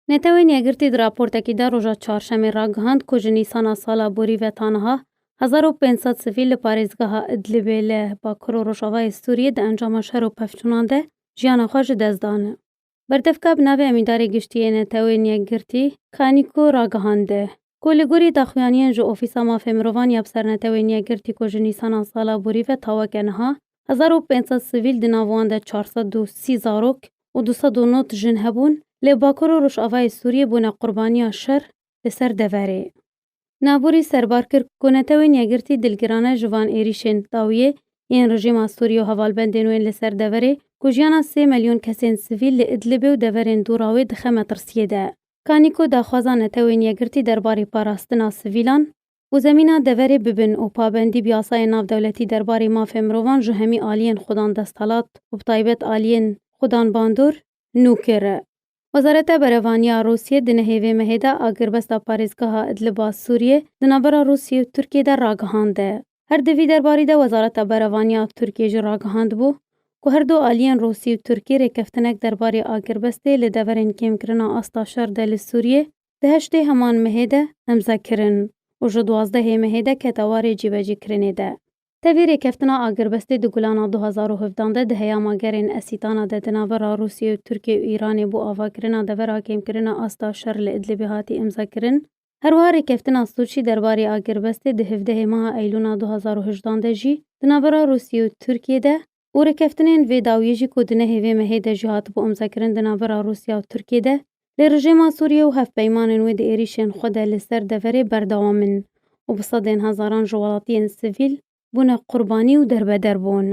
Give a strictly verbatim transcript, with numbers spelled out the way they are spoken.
Netewên Yekgirtî di raportekî de roja çarşemê ragihand ku ji Nîsana sala borî ve ta niha hezar û pênc sed sivîl li parêzgeha Idlibê li bakur û rojavayê Sûriyê di encama şer û pevçûnan de jiyana xwe ji dest dan. Berdevka bi navê Emîdarê Giştî yê Netewên Yekgirtî, Kanîko, ragihande ku li gorî daxuyaniyên ji Ofîsa Mafê Mirovan ya bi ser Netewên Yekgirtî ku ji Nîsana sala borî ve ta weke niha hezar û pênc sed sivîl, di nav wan de çar sed û sî zarok û du sed û nod jin hebûn, li bakur û rojavayê Sûriyê bûne qurbaniya şer li ser deverê. Navborî serbar kir ku Netewên Yekgirtî dilgirane ji van êrîşên dawiyê yên rejîma Sûriyê û hevalbendên wê li ser deverê ku jiyana sê milyon kesên sivîl li Idlibê û deverên dûra wê dixe metirsiyê de. Kanîko daxwaza Netewên Yekgirtî derbarê parastina sivîlan û zemîna deverê bibin û pabendî bi yasayên navdewletî derbarê mafê mirovan ji hemî aliyên xudan desthilat û bi taybet aliyên xudan bandor nû kir. Wezareta Berevaniya Rûsiyê di nehê vê mehê de agirbesta parêzgeha Idliba Sûriyê di navbera Rûsiyê û Tirkiyê de ragihande. Her di vî derbarî de Wezareta Berevaniya Tirkiyê jî ragihandibû ku her du aliyên Rûsî û Tirkî rêkeftinek derbarê agirbestê li deverên kêmkirina asta şer de li Sûriyê di heştê heman mehê de emze kirin û ji duwazdehê mehê de kete warê cîbecîkirinê de. Tevî rêkeftina agirbestê di Gulana du hezar û hevdan de di heyama gerên Esîtana de di navbera Rûsiyê û Tirkiyê û Îranê bo avakirina devera kêmkirina asta şer li Idlibê hatî emzekirin. Her wiha rêkeftina Sûçî derbarê agirbestê di hevdehê meha Eylûna du hezar û hejdan de jî di navbera Rûsiyê û Tirkiyê de û rêkeftinên vê dawiyê jî ku di nehê vê mehê de jî hatibû emzekirin di navbera Rûsya û Tirkiyê de, lê rejîma Sûriyê û hevpeymanên wê di êrîşên xwe de li ser deverê berdewam in û bi sedên hezaran ji welatiyên sivîl bûne qurbanî û derbeder bûn.